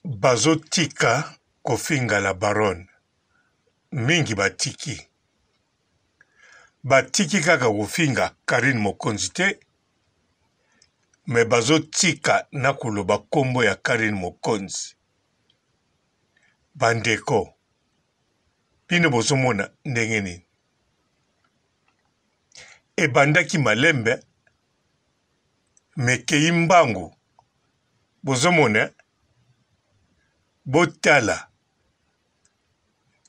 Bazotika kofinga la baronne mingi batiki batiki kaka kofinga Carine Mokonzi te mais bazotika na koloba kombo ya Carine Mokonzi. Bandeko bino bozomona ndenge nini? Ebandaki malembe mais ekeyi mbangu bozomona botala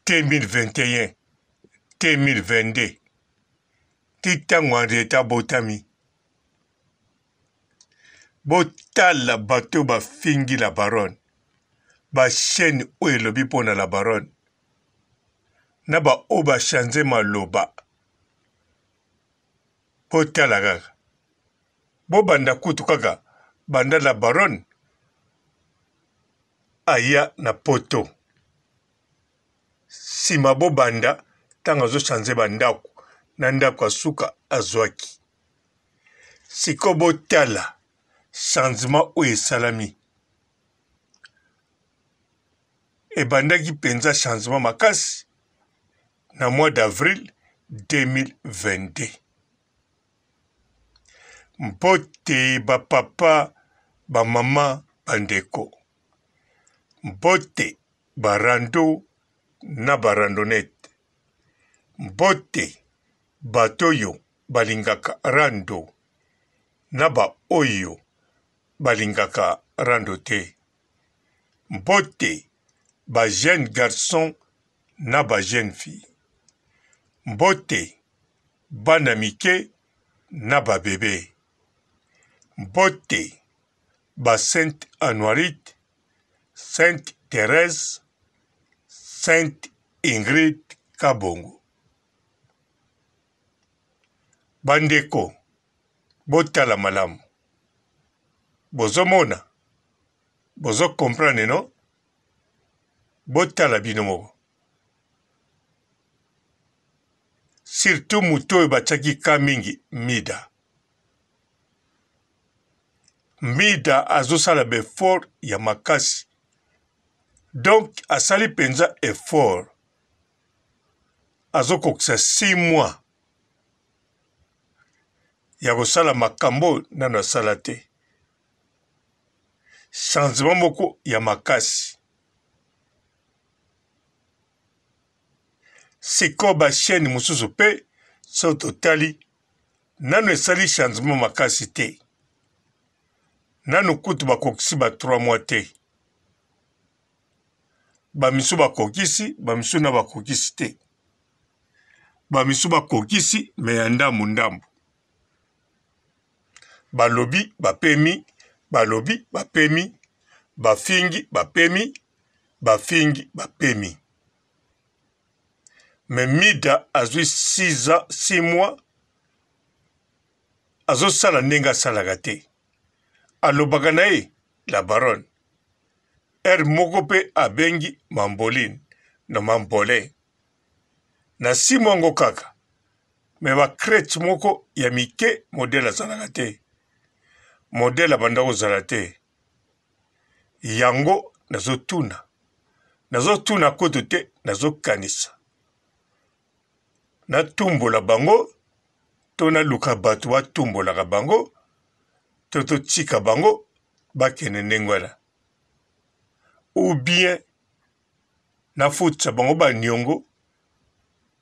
2021 2022 ti ntango Henriette abotami botala bato oyo bafingi la baronne ba chaine oyo elobi mpo na la baronne na baoyo bachange maloba botala kaka bobanda kutu kaka banda la baronne aya na poto sima bobanda ntango azochange bandako na ndako ya suka azwaki sikoyo botala changement oyo esalami ebandaki mpenza changement makasi na mois d'avril 2022. Mbote ba papa, ba mama, ba ndeko. Mbote ba rando na ba randonnette. Mbote bato oyo balingaka rando na ba oyo balingaka rando te. Mbote ba jeunes garçons na ba jeunes filles. Mbote bana mike na ba bebe. Mbote ba Sainte Anuarite, Sainte Therèse, Sainte Ingrid Kabongo. Bandeko, botala malamu. Bozomona? Bozo comprendre non? Botala bino moko. Surtout moto oyo batiaki ka mingi Mida. Mida azosala ba effort ya makasi. Donc asali penza effort. Azokokisa 6 mois ya kosala makambo nano asala te. Changement moko ya makasi. Sikoyo ba chaine mosusu pe soki totali nanu esali changement makasi te. Nanu kutu bakokisi ba 3 mois te. Ba misusu bakokisi, ba misusu na bakokisi te. Ba misusu bakokisi mais ya ndambu ndambu. Balobi bapemi, balobi bapemi, bafingi bapemi, bafingi bapemi. Mais Mida azwi 6 ans, 6 mois azosala ndenge asalaka te. Alobaka na ye la baronne. Heure moko pe abengi Mamboline na Mambolin. Na 6 mois ngo kaka. Mais ba crèche moko ya mike modèle azalaka te. Modèle abanda kozala te. Yango nazotuna. Nazotuna kutu te, nazokanisa. Natumbola bango to naluka bato batumbolaka bango to totika bango bakende ndenge wana ou bien nafutisa bango baniongo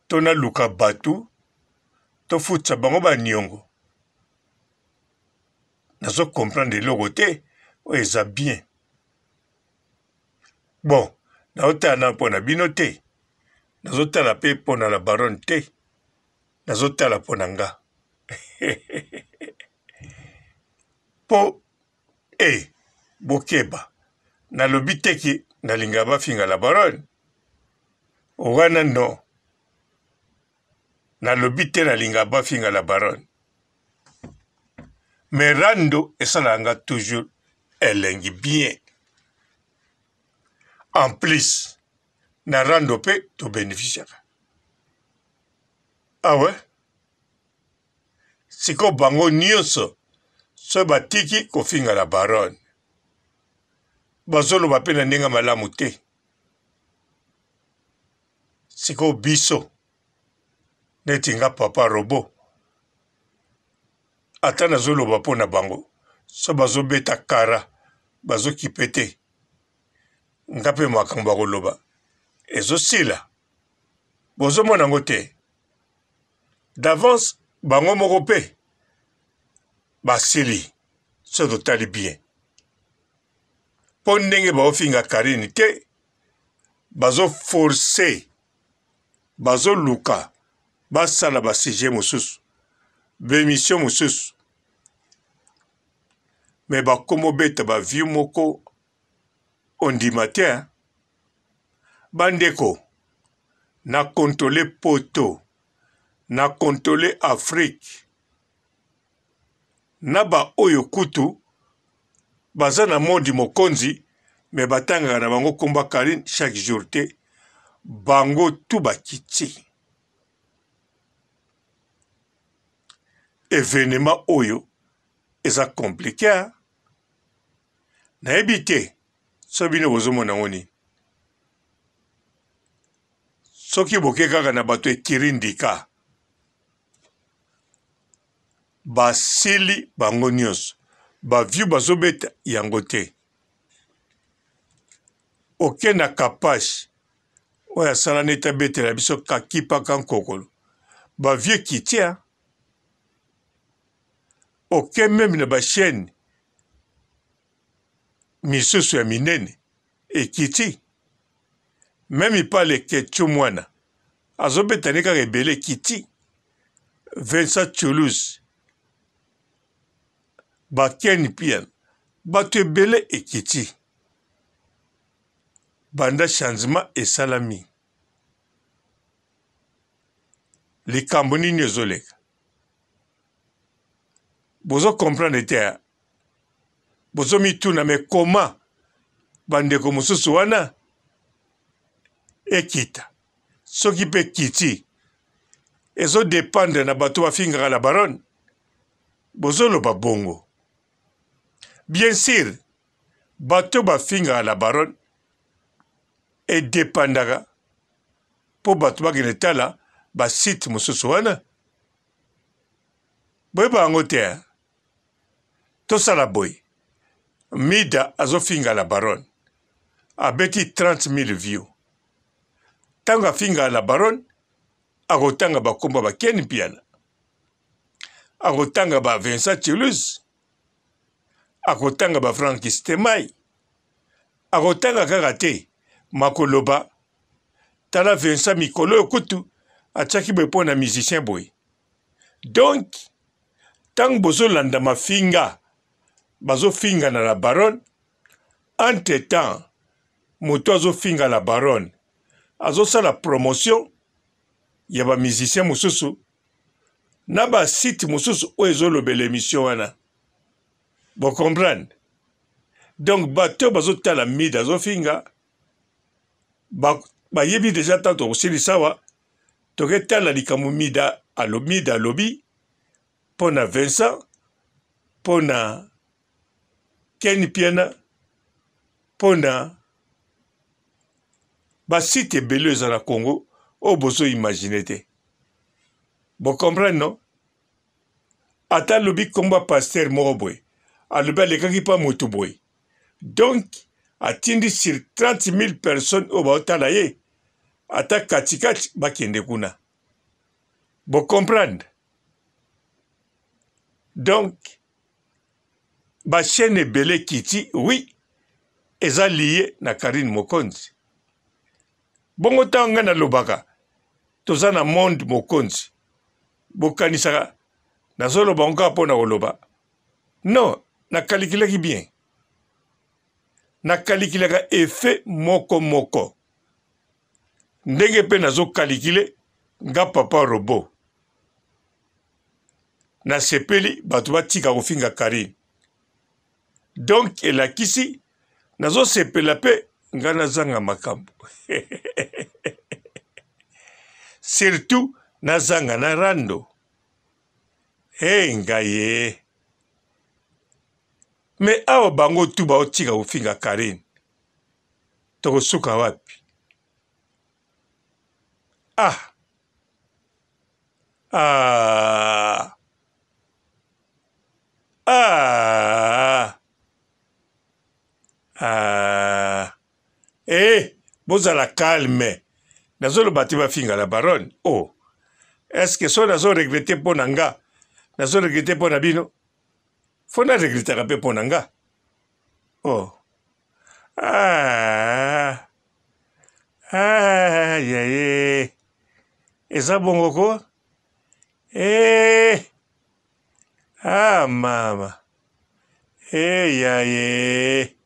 to naluka bato tofutisa bango baniongo. Nazo comprendre eloko te oyo eza bien. Bon, nazotala na mpo na bino te, nazotala mpe mpo na la baronne te, nazotala mpo na nga mpo e eh, bokeba, nalobi te ke nalingaka bafinga la baronne wana, non, nalobi te nalingaka bafinga la baronne, mais rando esalaka nga toujours elengi bien. En plus na rando pe to beneficiaka. Ah ouais? Siko bango nionso soki batiki kofinga la baronne. Bazoloba mpe na ndenge malamu te. Sikoyo biso neti nga papa robo ata nazoloba mpo na bango so bazobeta kara bazokipe te nga mpe makambo ya koloba ezosila bozomona yango te d'avance bango moko mpe basili so totali bien mpo ndenge baofinga Karine te bazo force bazoluka basala ba sujet mosusu bemission mosusu me bakomobeta ba vie moko ondima te hein? Bandeko na controle poto na controle Afrique na ba oyo kutu baza na monde mokonzi me batangaka na bango komba Carine chaque jour te bango tu bakiti evenement oyo eza compliqué hein? Nayebi te soki bino bozomona yango nini. Soki boke kaka na bato ekiri ndika, basili bango nyonso, ba view bazobeta yango te. Oke na kapash oyo asala neti abetela biso kakipaka nkokolo, ba view ekiti hein. Oke meme na ba chaine misusu ya minene ekiti meme pa leketchou mwana azobeta nde kaka ebele ekiti Vincent Toulouse ba Ken Pian bato ebele ekiti banda changement esalami likambo nini ezoleka bozo comprendre te hein? Bozo mituna mais comment bandeko mosusu wana ekita soki mpe ekiti ezo dependre na bato bafingaka la baronne bozoloba bongo bien sûr bato bafingaka la baronne edepandaka mpo bato bakende tala basite mosusu wana boyeba yango te hein? Tosala boye mida azofinga la baronne abeti 30.000 view ntango afinga la baronne akotanga bakombo ba Ken Mpiana akotanga ba Vincent Toulouse akotanga ba Frank Stemay akotanga kaka te makoloba tala Vincent mikolo oyo kutu atiaki boye mpo na musicien boye donc ntango bozolanda mafinga bazofingana la baronne entre temps moto azofinga la baronne azosala promotion ya ba musicien mosusu na ba site mosusu oyo ezolobela emission wana bo comprendre donc bato oyo bazotala mida azofinga bayebi ba deja ntango tokosilisa awa toketala likambo mida alo, mida alobi mpo na Vincent mpo na Ken Piana mpo na basite ebele eza na Congo oyo bozo imagine te bo comprendre non ata alobi kombo ya pasteur moko boye alobi alekaki mpa motu boye donc atindi sur 30 000 personnes oyo baotala ye ata katikati bakende kuna bo comprendre donc ba chaîne ebele ekiti oui eza liye na Carine Mokonzi bongo ntango ngai nalobaka toza na monde mokonzi bokanisaka nazoloba ngo kaka mpo na koloba non nakalikilaki bien nakalikilaka effet moko moko ndenge mpe nazokalikile nga papa robot nasepeli bato batika kofinga Carine donc elakisi nazosepela mpe nga nazanga makambo surtout nazanga na rando hey, ngai ye me awa bango tu baotika kofinga Carine. Tokosuka wapi? Ah! Ah! Ah! Ah! Eh, bozala calme. Nazoloba te bafinga la baronne. Oh. Est-ce que so nazo regretter mpo na nga, nazo regretter mpo na bino? Fo na regrettaka mpe mpo na nga. Oh. Ah. Ah, yaye. Eza bongo ko? Eh. Ah, mama. Eh, yaye.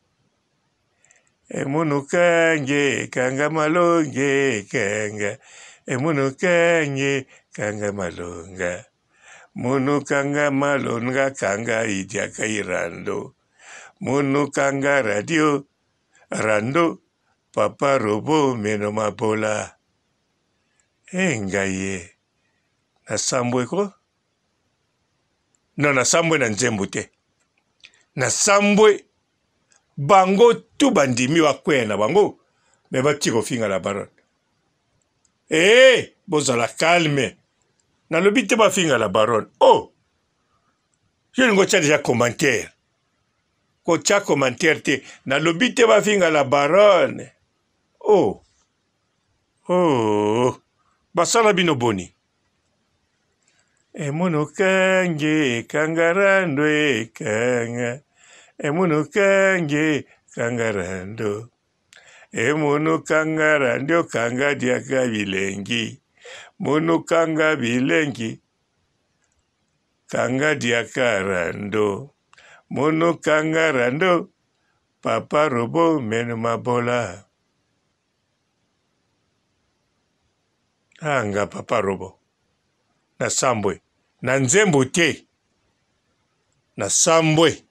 Emunukange kanga malonge kanga. Emunukange kanga malonga. Munu kanga malonga kanga idiaka irando. Munu kanga radio rando papa robo meno mabola. E ngai ye nasambwe ko no nasambwe na nzembo te nasambwe bango tu bandimi bakweya na bango me batika kofinga la baronne ee eh, bozala calme nalobi te bafinga la baronne oh yo olingi otya deja commentaire kotya commentaire te nalobi te bafinga la baronne oh oh basala bino boni Emonokange kangarando ekanga Emonokange kangarando Emonokangarando kanga diaka bilengi Monokanga bilengi kanga diaka rando Monokanga rando papa robo meno mabola Ah nga papa robo na sambwe na nzembo te na sambwe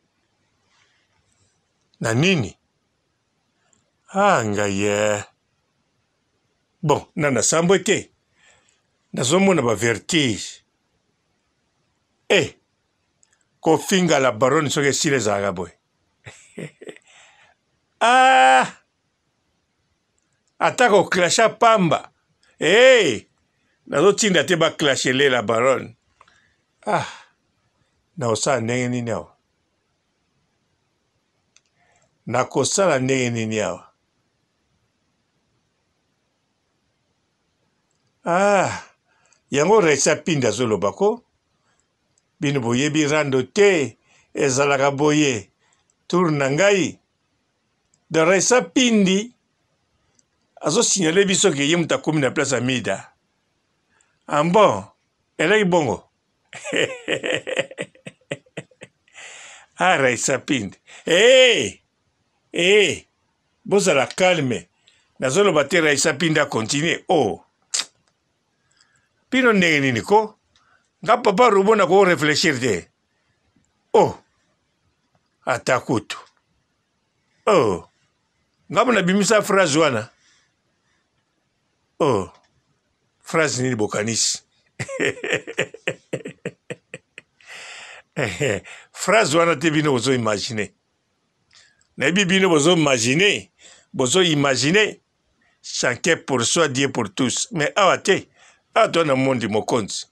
na nini ah nga ye bon na na sambwe te nazomona ba vertige eh kofinga la baronne soki esila ezalaka boye ah ata ko clasha pamba hey, nazotinda te ba clashe le la baronne ah nakosala ndenge nini awa nakosala ndenge nini awa ah yango raisa pindi azoloba ko bino boyebi rando te ezalaka boye tour na ngai Donc Raissa Pindi azo signaler biso ke ye moto akomi na place ya Mida. Ah bon, elaki bongo. ah Raissa Pindi. Hey! Hey! Bozala calme. Nazoloba te Raissa Pindi a continuer. Oh. Bino ndenge nini ko? Nga papa Robo na ko réfléchir te. Oh. Ata kutu. Oh. Ngambo na bimisa phrase wana. Oh. Phrase nini bokanisi? Phrase wana te bino bozo imaginer. Nayebi bino bozo imaginer, bozo imaginer chacun pour soi, Dieu pour tous. Mais awa te, awa to na mondi mokonzi.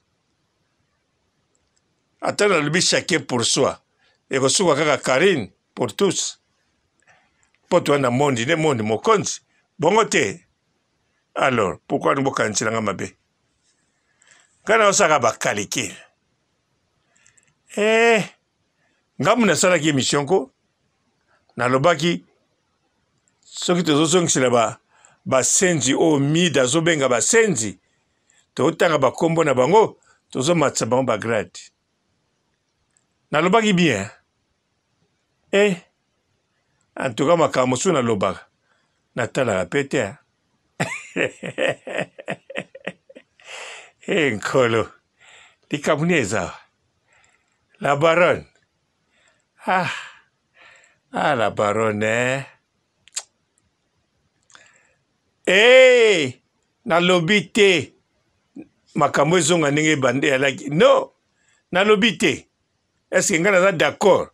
Ata nalobi chacun pour soi, ekosuka kaka Carine pour tous. Po toa na mondi nde mondi mokonzi. Bongo te. Alors, pourquoi nous bokanisela nga mabe? Nga naosaka ba calcul. Eh, ngambo nasalaki émission ko nalobaki soki tozozongisela ba basenzi oyo mida azobenga basenzi totanga bakombo na bango tozomatisa bango bagrade nalobaki bien eh en tout cas makambo mosusu nalobaka natalaka pe te e nkolo likambo nini eza la baronne ah ah la baronne eh? Hey, nalobi te makambo ezonga ndenge ebande alaki no nalobi te eske ngai naza d'accord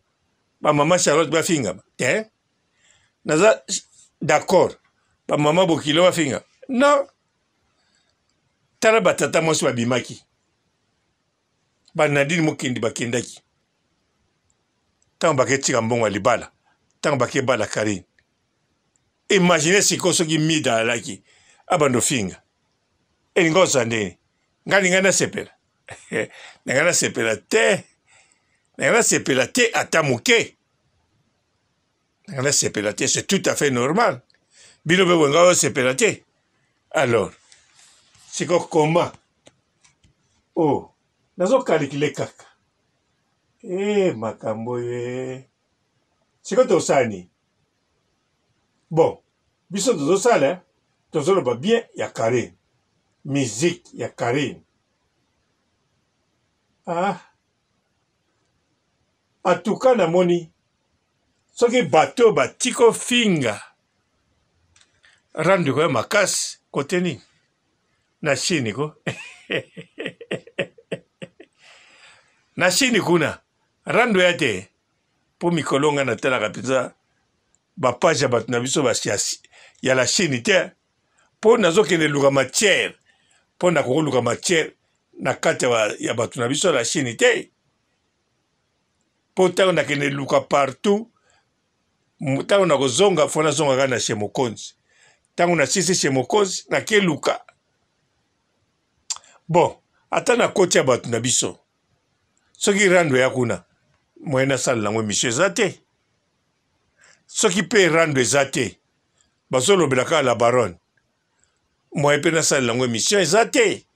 bamama charlotte bafingama te naza d'accord Bamama bokilo bafinga non. Tala batata mwasi babimaki, banadine mokendi bakendaki ntango baketika mbongo ya libala, ntango bakebala Karine. Imagine sikoyo soki Mida alaki abanda ofinga, elingi ozala ndenge ngai lingai nasepela na ngai nasepela te, na ngai nasepela te ata moke, na ngai nasepela te. C'est tout à fait normal, bino mpe boye ngai osepela te. Alors sikoyo koma oh, nazokalikile kaka e makambo oyo e sikoyo tosala nini? Bon, biso tozosala, tozoloba bien ya Carine, musique ya Carine. Ah, atuka namoni soki bato oyo batiki ofinga rando ekoya makasi kote nini na Chine ko na Chine kuna rando ya te mpo mikolo ngai natalaka mpenza bapage ya bato na biso ya la Chine te mpo nazokende luka matière, mpo nakokoluka matière na kati ya bato na biso ya la Chine te, mpo ntango nakende luka partout, ntango nakozonga fo nazonga kaka na chez mokonzi. Ntango nasisi chez mokonzi nakeluka bon, ata nakoti ya bato na biso soki rando ya kuna moyen nasala yango emission eza te. Soki mpe rando eza te, bazolobela kaka la baronne, moyen mpe nasalela yango emission eza te.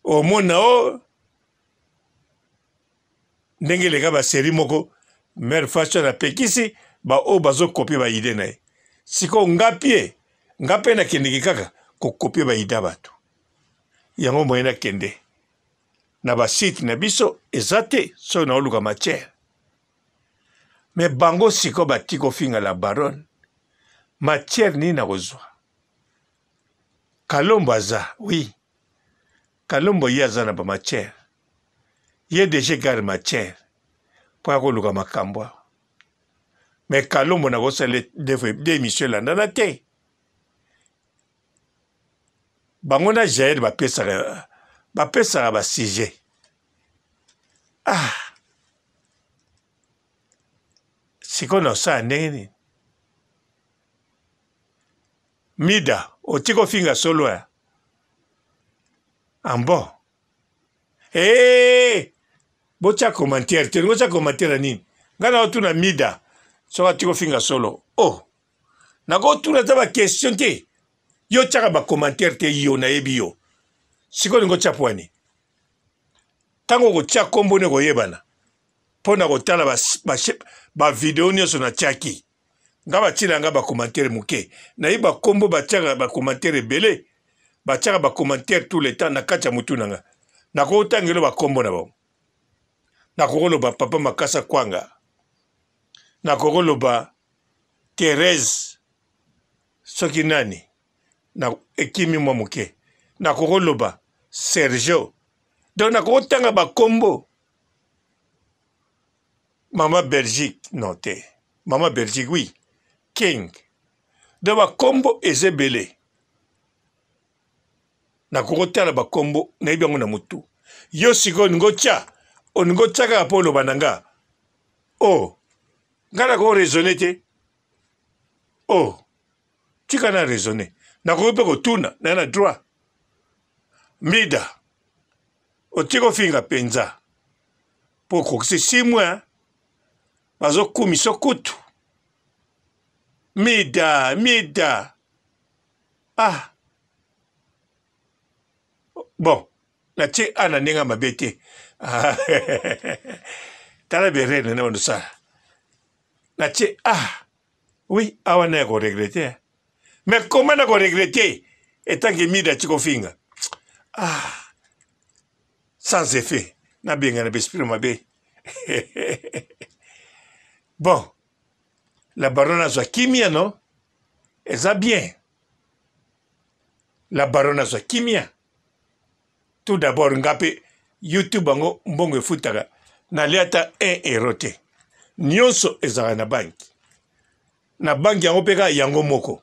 Omona o ndenge eleka baserie moko mare fashion apekisi baoyo bazokopie baide na ye. Sikoyo nga pie nga mpe nakendeki kaka kokopie baide ya bato yango, moyen nakende na basite na biso eza te soki naoluka matière. Me bango sikoyo batiki kofinga la baronne, matière nini nakozwa? Kalombo aza oui, Kalombo ye aza na ba matière, ye deja egare matière mpo ya koluka makambo awa. Me Kalombo nakosala de émission elandana te. Bango na Jael bapesaka bapesaka ba sujet. Ah, sikoyo nasala ndenge nini? Mida otiki ofinga solo ya ambo hey! Botya commentaire te, botya commentaire ya nini? Ngai naotuna Mida soki atiki ofinga solo. Oh, nakotuna ata baquestion te, yo otyaka bacommentaire te, yo nayebi yo. Sikoyo olingi otya pwani ntango okotya nkombo nde koyebana mpo na kotala bavideo nyonso natyaki. Nga batiela nga bacommentaire moke, nayebi bakombo batiaka bacommentaire ebele, batiaka bacommentaire tout le temps na kati ya motu na nga. Nakotangelo bakombo na bango, nakokoloba papa Makasa Kwanga, nakokoloba Therese soki nani na ekimi mwa moke, nakokoloba Sergio, donc nakokotanga bakombo mama Belgique non te, mama Belgique oui, King, donc bakombo eza ebele, nakokotala bakombo nayebi yango na motu. Yo sikoyo olingi otya, olingi otya kaka mpo oloba na nga oh, nga nako raisonne te. Oh, tika na raisonne, nakoki mpe kotuna, naye na droit. Mida otiki ofinga mpenza mpo okokisi simwe, bazokumisa kutu Mida mida ah bon, natie a na ndenge ya mabe te. Tala berene na bandosala natie ah oui, awa na ya koregrete, mais comment na koregrete etanke Mida atiki kofinga? Ah, sans effet, nabengana baesprit mabe. Bon, la baronne azwa kimia, no eza bien, la baronne azwa kimia. Tout d'abord nga mpe YouTube yango mbongo efutaka, nalia ata 1 euro te, nyonso ezalaka na banki, na banki yango mpe kaka yango moko.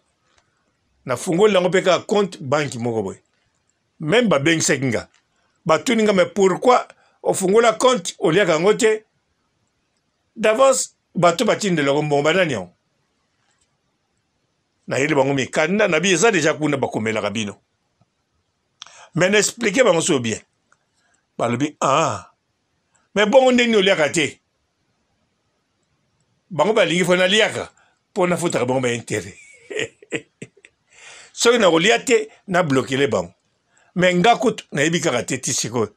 Nafungoli yango mpe kaka compte banki moko boye. Meme babengisaki nga, batuni nga mais pourquoi ofungola compte oliaka yango te d'avance? Bato batindelaka mbongo banani yango? Nayeli bango mikanda na bi eza deja kuna, bakomelaka bino. Mais na explique bango so bien, balobi ah mais bongo ndenge nini oliaka te? Bango balingi fo naliaka mpo nafutaka bango ba interet. Soki nakolia te, nablokele bango. Me nga kutu nayebi kaka te ti sikoyo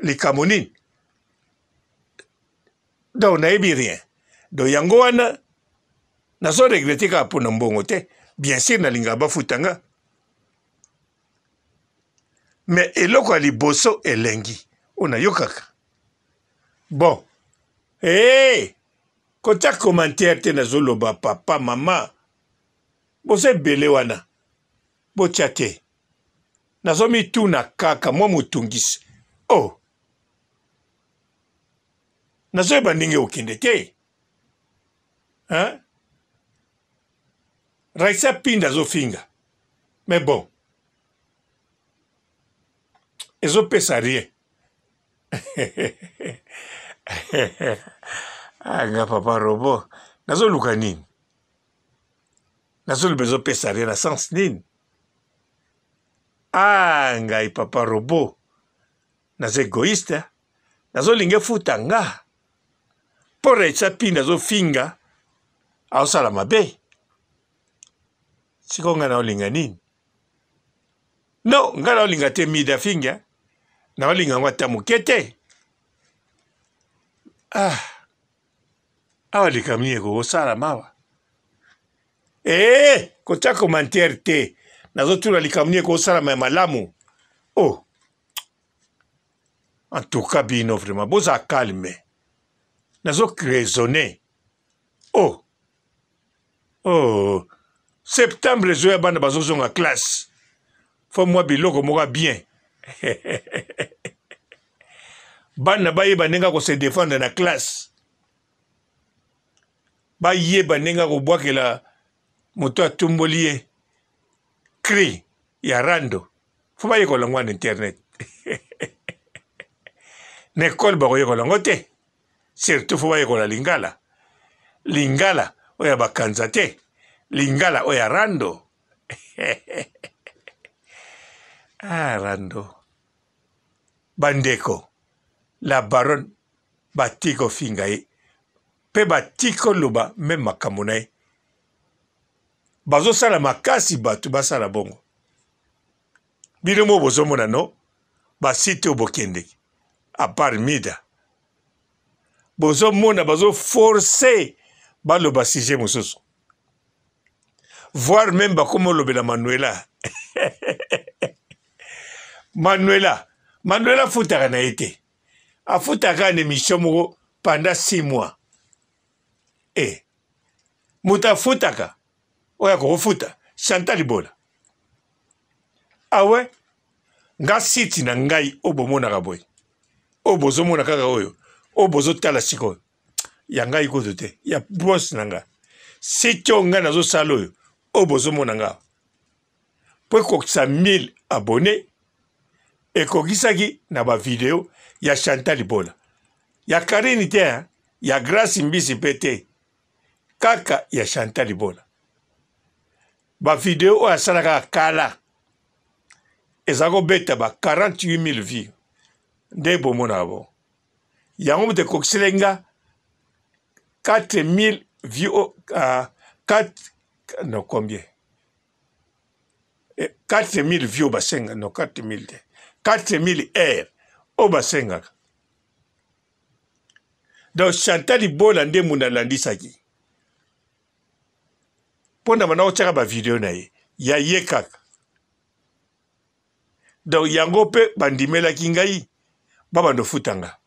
likambo nini, donc nayebi rien. Donc yango wana nazo regrete kaka mpo na mbongo te. Bien sûr nalingaka bafuta nga, me eloko ya liboso elengi oyo nayokaka bon hey, kotia commentaire te. Nazoloba papa mama boza ebele wana, botia te. Nazomituna kaka mwa motungisi oh, nazoyeba ndenge okende te hein? Raisa Pinda azofinga, mais bon ezopesa rien. Ah, nga papa robo nazoluka nini? Nazoloba ezopesa rien na sens nini? Ah, ngai papa robo naza egoïste, nazolinga efuta nga mpo Raisa Pinda azofinga, aosala mabe. Sikoyo ngai naolinga nini? Non, ngai naolinga te mida finga, naolinga yango ata moke te. Ah, awa likambo nini ekokosala mawa? Ee, kotia commentaire te, nazotuna likambo nini ekosalama ya malamu. Oh, en tout cas bino vraiment boza calme, nazo raisonner. Oh oh, septembre ezoya, bana bazozonga classe, fo mwa biloko moko ya bien, bana bayeba ndenge akose défendre na classe, bayeba ndenge akobwakela moto atumboli ye cri ya rando. Fo bayekola yango na internet. Na ekole bakoyekola yango te. Surtout fo bayekola lingala, lingala oyo ya bakanza te, lingala oyo ya rando. Ah, rando. Bandeko, la baronne batiki kofinga ye mpe batiki koloba meme makambo na ye. Bazosala makasi bato basala bongo. Bino mo bozomona no basite oyo bokendeki apart mida, bozomona bazoforce baloba sujet mosusu, voire meme bakoma olobela Manuela. Manuela, Manuela afutaka na ye te, afutaka na émission moko pendant 6 mois. E moto afutaka oyo akokofuta Chantal Bola awe. Nga site na ngai oyo bomonaka boye, oyo bozomona kaka, oyo oyo bozotala sikoyo, ya ngai kutu te, ya bros na nga. Site oyo ngai nazosala, oyo oyo bozomona nga, mpo ekokisa 1000 abonné, ekokisaki na bavideo ya Chantal Bola, ya Karine te, hein? Ya Grace Mbisi mpe te, kaka ya Chantal Bola. Bavideo oyo asalaka kala eza kobeta ba 48000 vues nde bomonaka bo yango. Moto ekokiseli nga 4000 vues, 4 non, combien? 4000 vues oyo basenga, non, 4000 te, 4000 heures oyo basengaka. Donc Chantal Bola nde mundu alandisaki mpo na banda kotiaka bavideo na ye ya ye kaka. Donc yango mpe bandimelaki ngai babanda ofuta nga.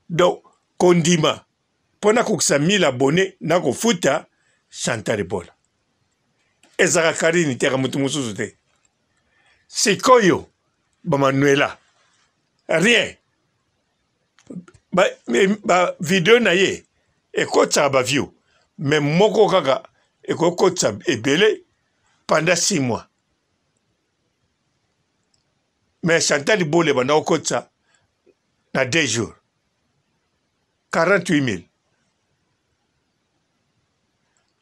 Donc kondima mpo nakokisa 1000 abonné, nakofuta Chantal Bola, ezalaka Karine teka moto mosusu te. Sikoyo bamanuela rien, ba video na ye ekotisaka ba view, mais moko kaka ekokotisa ebele. pendant 6 mois. Mais Chantal Bole banda kokotisa na 2 jours 48 000.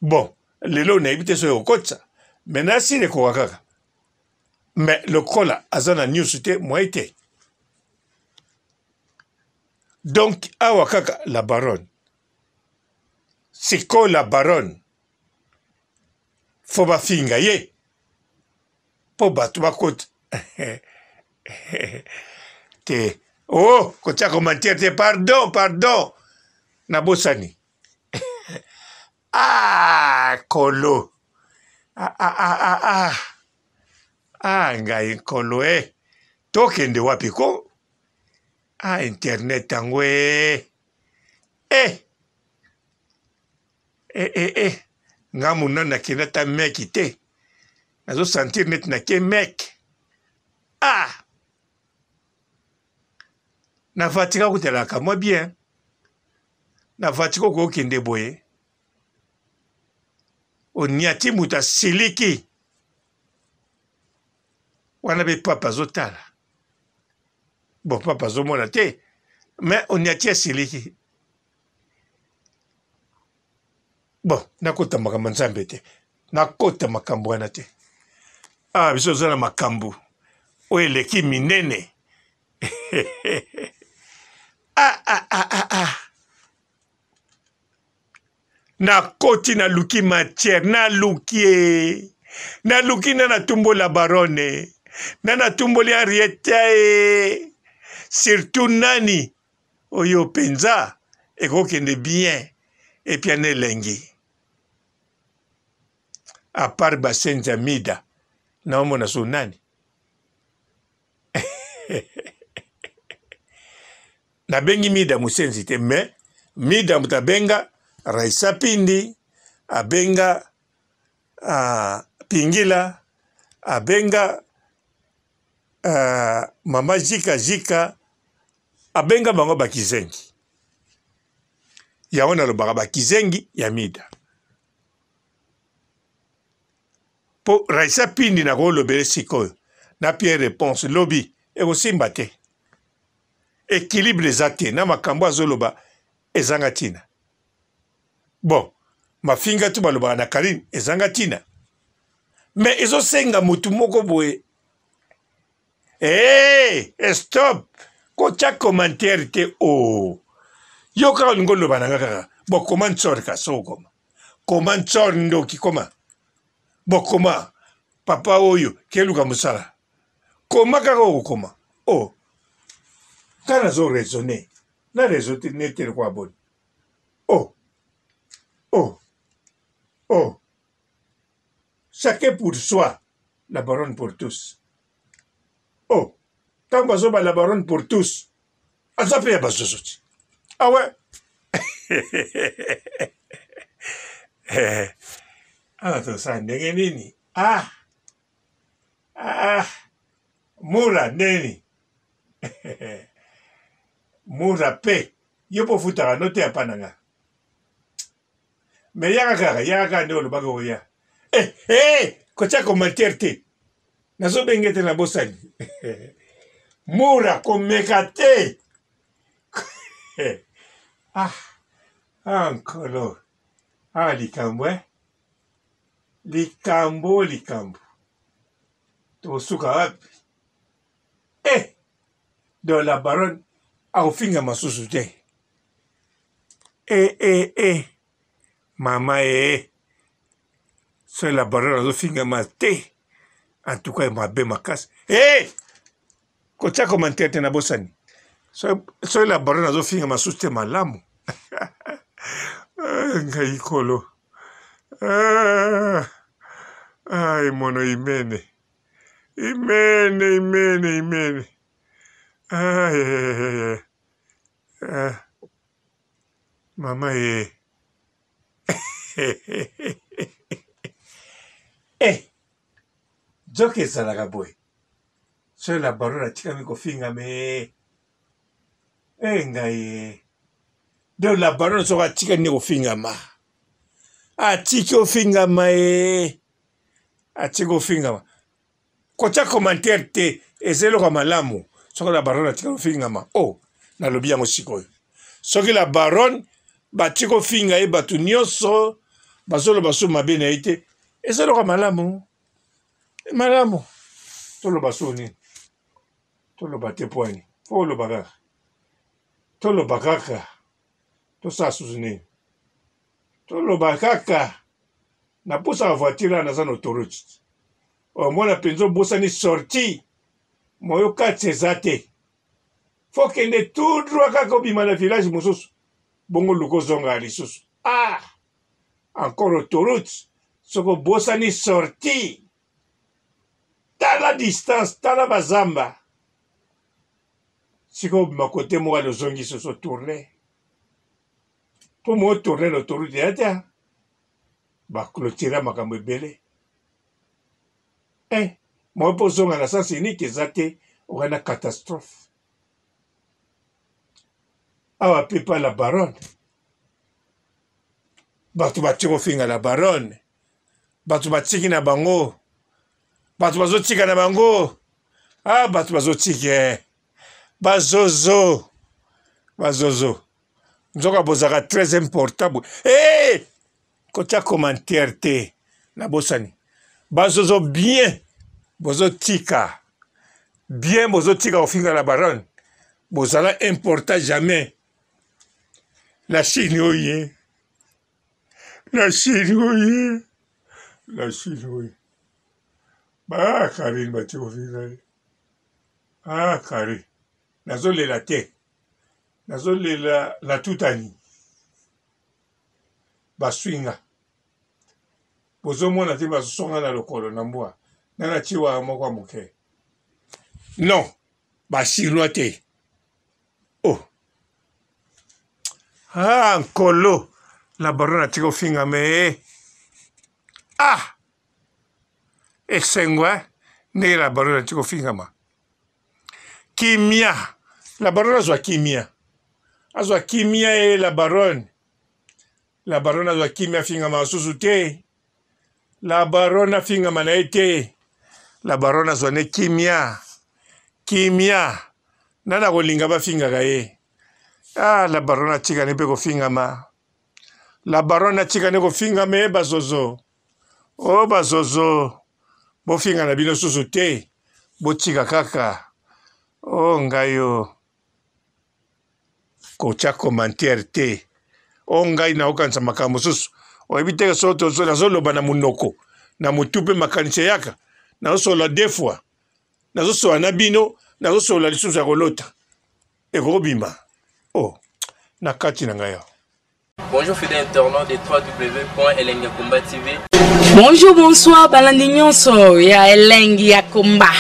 Bon, lelo nayebi te soki okotisa mais nasili ekoka kaka mais lokola aza na news te moye te. Donc awa kaka la baronne sikoyo la baronne fo bafinga ye mpo bato bakota te. Oh, kotia commentaire te, pardon, pardon, nabosani. Ah, kolo ah, ah, ah, ah, ah. Ah, ngai nkolo e eh. Tokende wapi ko? Ah, internet yango e eh. Eh, eh, eh. Nga monani nakende ata meki te, nazo sentir neti nake meke. Ah, na Vatican kutelaka mwa bien. Na Vatican okokende boye, oniati moto asiliki wana mpe papa azotala. Bon, papa azomona te, mais oniati asiliki. Bon, nakota makambo ya Nzambe te, nakota makambo wana te. Ah, biso toza na makambo oyo eleki minene. Ah, ah, ah, ah, ah. Nakoti, naluki matière, naluki e naluki na natumbola baronne, na natumboli Henriette e surtout nani oyo mpenza ekokende bien epia na elengi a part basenzi ya mida naomona so nani. Nabengi mida mosenzi te, mais mida moto abenga Raisa Pindi, abenga Pingila, abenga mama Jika Jika, abenga bango bakizengi. Yango nalobaka bakizengi ya mida. Po Raisa Pindi nakolobele sikoyo na pierre réponse lobi ekosimba te. Équilibre eza te na makambo azoloba ezanga ntina. Bon, mafinga tu balobaka na Karine ezanga ntina. Mais ezosenga motu moko boye. Hey, stop! Kotia commentaire te oh. Yo kaka olingi oloba na nga kaka. Bon, koma ntsor ka so okoma. Koma ntsor ndoki koma. Bon, koma papa oyo keluka mosala. Koma kaka okokoma. Oh. Nga nazo raisonner. Na raisonner te lokola boni. Oh. Oh. Oh. Chacun pour soi, la baronne pour tous. Oh, ntango bazoba la baronne pour tous, aza mpe ya bazozo ti. Ah ouais. Awa tosala ndenge nini? Ah. Ah. Mura ndenge nini? Mura pe yo mpo ofutaka no te apa na nga. Me yaka kaka, yaka kaka nde olobaka oya. Eh, eh, kotia commentaire te. Nazobenge te na bosani. Mura komeka te. Ah, ah nkolo. Ah likambo eh. Likambo, likambo. Tokosuka wapi? Eh, donc la baronne akofinga masusu te. Eh, eh, eh. Mama eh. Soki la baronne azofingama te. En tout cas mabe makasi. Eh! Kotia commentaire te na bosani. Soki la baronne azofinga masusu te malamu. Ngai kolo. Ah, ah, emono imene. Imene, imene, imene. Ah, eh, eh, eh. Mama ye. Eh, nzoka ezalaka boye. Soki la baronne atikami kofingama eh. Eh ngai eh. Donc la baronne soki atikami nde kofingama. Atiki ofingama eh. Atiki kofingama. Kotia commentaire te eza eloko ya malamu. Soki la baronne atika kofingama. Oh, nalobi yango sikoyo. Soki la baronne batiki kofinga ye bato nyonso bazoloba so mabe na ye te eza eloko ya malamu. Malamu. Toloba so nini? Toloba te mpo nini? Fo oloba kaka. Toloba kaka. Tosala susu nini? Toloba kaka. Napusaka voiture awa naza na autoroute. Omona mpenza obosani sortie moyo kati eza te. Fo kende tout droit kaka obima na village mosusu. Bongo luka ozongaka lisusu. Ah! Encore autoroute soki obosani sortie. Tala distance, tala bazamba. Sikoyo obima kote moko ale ozongi susu tourne. Mpo mo tourne na autoroute ya te. Ba clôturer makambo ebele. Eh, mo mpo ozonga na sens unique eza te, okai na catastrophe. Awa mpe pa la baronne. Bato batie kofinga la baronne. Bato batiki na bango. Bato bazotika na bango. Ah, bato bazotika. Eh. Bazozo. Bazozo. Nzoka bozalaka très important boye. Hey! Eh! Kotia commentaire te. Nabosani. Bazozo bien. Bozotika. Bien bozotika kofinga la baronne. Bozala important jamais. La Chine oye. La Chine oye. La Chine oye. Ba Karine bati kofinga ye. Ah Karine. Nazolela te. Nazolela natutani. Baswi nga. Bozomona te bazosonga na lokolo na mbwa. Na na chiwa moko ya moke. Non, ba chinois te. Oh. Ah, nkolo. La baronne atika ofinga me. Ah! Esengo, eh? Ndenge la baronne atika ofingama. Kimia. La baronne azwa kimia. Azwa kimia e la baronne. La baronne azwa kimia afingama lisusu te. La baronne afingama na ye te. La baronne azwa ne kimia. Kimia. Nani akolinga bafingaka ye? Ah, la baronne atika ne mpe kofingama. La baronne atika ne kofingama ye bazozo. Oh bazozo. Bofinga na bino susu te. Botika kaka. Oh ngai yo. Kotia commentaire te. Oh ngai naokanisa makambo mosusu. Oyebi te so nazoloba na monoko na motu mpe makanisi eyaka. Nazosolola deux fois. Nazosolola na bino, nazosolola lisusu ya kolota. Ekobima. Oh, na kati na ngai awa. Bonjour fidèle internaute de www.elengiyakomba TV. Bonjour, bonsoir, balandi nyonso ya Elengi ya Komba.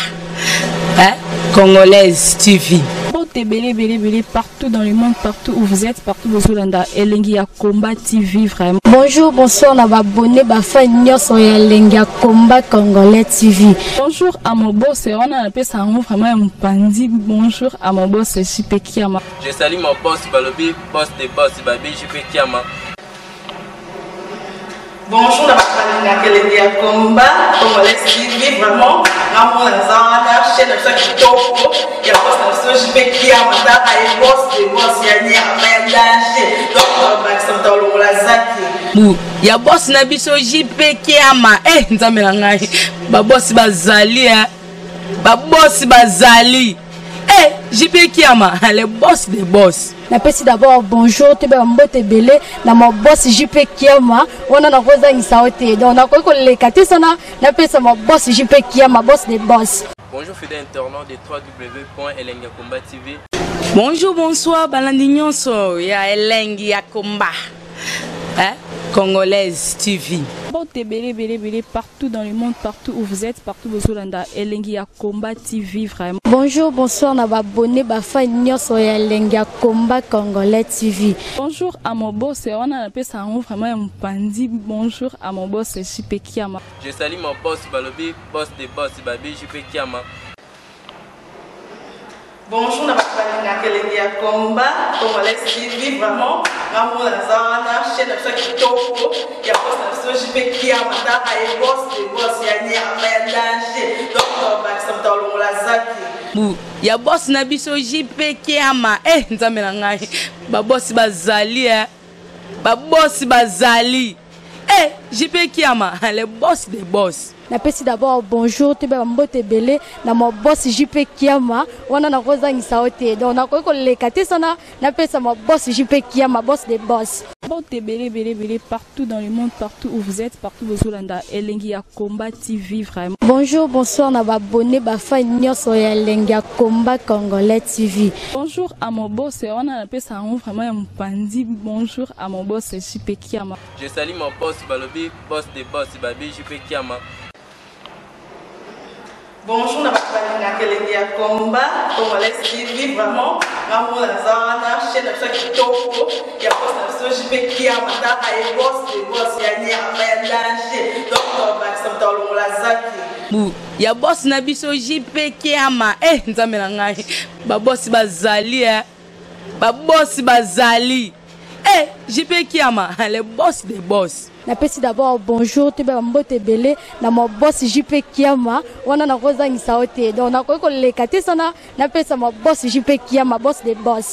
Hein? Congolaise TV. Mbote ebele ebele ebele partout dans le monde, partout où vous êtes, partout bozolanda Elengi ya Combat TV vraiment. Bonjour, bonsoir na ba abonnés ba fans nyonso ya Elengi ya Combat Congolais TV. Bonjour à mon boss, wana napesa yango vraiment ya mopanzi. Bonjour à mon boss JP Kiama. Je salue mon boss balobi boss de boss babi JP Kiama. Bonjour na bato balingaka elengi ya combat congolais TV vraiment ngamona naza wana chaîne na biso ya kitoko ya boss na biso JP Kiama tala ye boss de boss ya nyama ya danger donc bakisa moto alongola zaki bu ya boss na biso JP Kiama eh nzambe na ngai ba boss bazali eh ba boss bazali eh JP Kiama le boss de boss. Napesi d'abord bonjour toyeba mbote ebele na ma boss JP Kiama wana nakozangisa yo te donc nakoki koleka te sana napesa ma boss JP Kiama boss de boss. Bonjour fidèle internaute de www.elengiyakomba.tv. Bonjour, bonsoir, balandi nyonso ya Elengi ya Komba. Hein? Congolaise TV. Mbote ebele ebele ebele partout dans le monde, partout où vous êtes, partout bozolanda Elengi ya Combat TV vraiment. Bonjour, bonsoir na ba abonnés ba fans nyonso ya Elengi ya Combat Congolais TV. Bonjour à mon boss, wana napesa yango vraiment ya mopanzi. Bonjour à mon boss JP Kiama. Je salue mon boss balobi boss de boss babi JP Kiama. Bonjour na bato balingaka elengi ya combat congolais TV vraiment ngamona naza wana chaîne na biso ya kitoko ya boss na biso JP Kiama. Kiama, taka ye boss de boss ya nyama ya danger. Donc tobakisa moto alongola zaki. Bu ya boss na biso JP Kiama. Eh nzambe na ngai. Ba boss bazali eh. Ba boss bazali. Eh JP Kiama, le boss des boss. Napesi d'abord bonjour toyeba bambote ebele na ma boss JP Kiama, wana nakozangisa yo te. Donc nakoki koleka te sana napesa ma boss JP Kiama, boss de boss. Mbote ebele ebele ebele partout dans le monde, partout où vous êtes, partout bozolanda Elengi ya Combat TV vraiment. Bonjour, bonsoir na babone bafan nyonso ya Elengi ya Combat Congolais TV. Bonjour à mon boss, wana napesa yango vraiment ya mopandi. Bonjour à mon boss JP Kiama. Je salue mon boss Balobi, boss de boss Babi JP Kiama. Bonjour na bato balingaka Elengi ya Combat Congolais TV vraiment. Ngamona naza wana chaîne na biso ya kitoko ya boss na biso JP Kiama, taka ye boss de boss ya nyama ya danger. Donc tobakisa moto alongola zaki. Bu ya boss na biso JP Kiama. Eh nzambe na ngai. Ba boss bazali eh. Ba boss bazali. Eh JP Kiama, le boss des boss. Napesi d'abord bonjour toyeba bambote ebele na ma boss JP Kiama, wana nakozangisa yo te. Donc nakoki koleka te sana napesa ma boss JP Kiama, boss de boss.